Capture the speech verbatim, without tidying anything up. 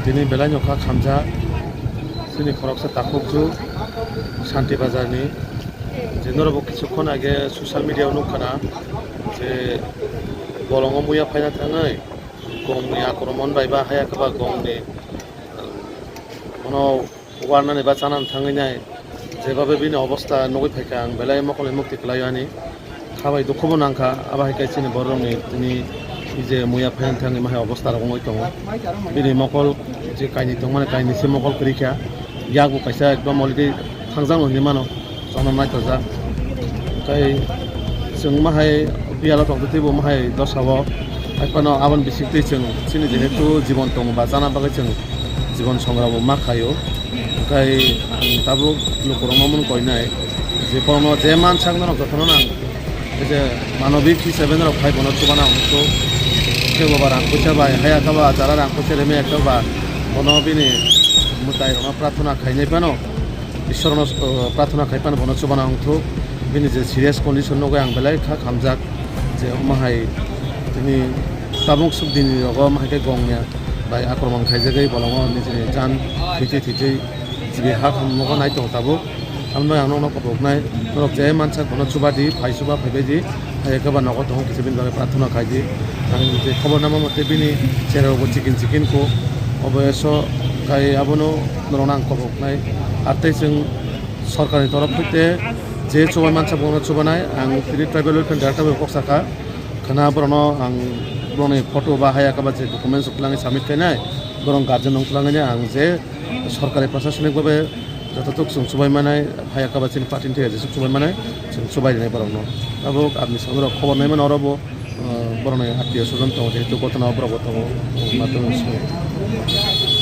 Tini belai no kha khamjak chini khoroksa takhukju Shanti Bazar ni, je norok bo kichukkon age social media o nukha na, je bolongo muya phaina thangwi gongni akromon bai ba haya khe ba gongni bono warnani ba chanani thangwi nai, jebabe bini obostha nugwi phaikha ang belai mokolni mukti kwlaio ani. Khabai dukhubo nangkha, abo hai khe chini borokni tini je muya phaina thangwi mahai obostha rok wngwi tongo. Bini mokol je kainwi tongmani kainwi se mokol kwrwi kha, yakbo kaisa ekdom already thangjak hinwi mano, chwngno naithokjak. Tei chwng mahai biyalo tongtwi teibo mahai dosao, hai phano aboni bisingtwi chwng chini jehetu jibon tongo ba chana bagwi chwng jibon songramo ma khaio. Hwnkhe ang tabuk lukurokno mung koinai je borokno je mansak norok jotono nang, je manobik hisabe norok phai bono chubana wngkhu. Kebo ba rang puisa bai haya khe ba jara rang puisa reme ekhe ba bono bini mwtai rokno prarthana khainai phano, Ishwarno, uh, prarthana khai phano bono chubana wngkhu. Bini je serious condition nugwi ang belai kha khamjak je omo hai tini tabuk suk dini rogo omo hai khe gongya bai akromon khaijagwi bolongo nijini jan thwitwi thwitwi jibi ha khamngo nai tongo tabuk. Tamni bagwi ang nokno koboknai, norok je mansak bono chubadi, phai chuba phaibaidi, hai khe ba nogo tongo kisa bini bagwi prarthana khaidi. Ang je khobor nangma mote bini cherairokbo chikin chikin kho, obo eso khai abono norokno ang koboknai. Ar tei chwng sorkarni torof hoite je chubai mansak bono chubanai, ang tini tribal welfare director bai kok sakha. Khwna borokno ang borokni photo ba haya khe ba je documents rok twlangwi submit khainai, borok guardian rok twlangwi ang je sorkari prasasonik babe jototok chwng chubai manai, haya khe ba chini party ni thai jesuk chubai manai, chwng chubai rinai borokno. Tabuk aboni salo rok khobor nai mano oro bo, uh, borokni attiyo sojon tongo, jehetu gotona o borok bo tongo, matwng song.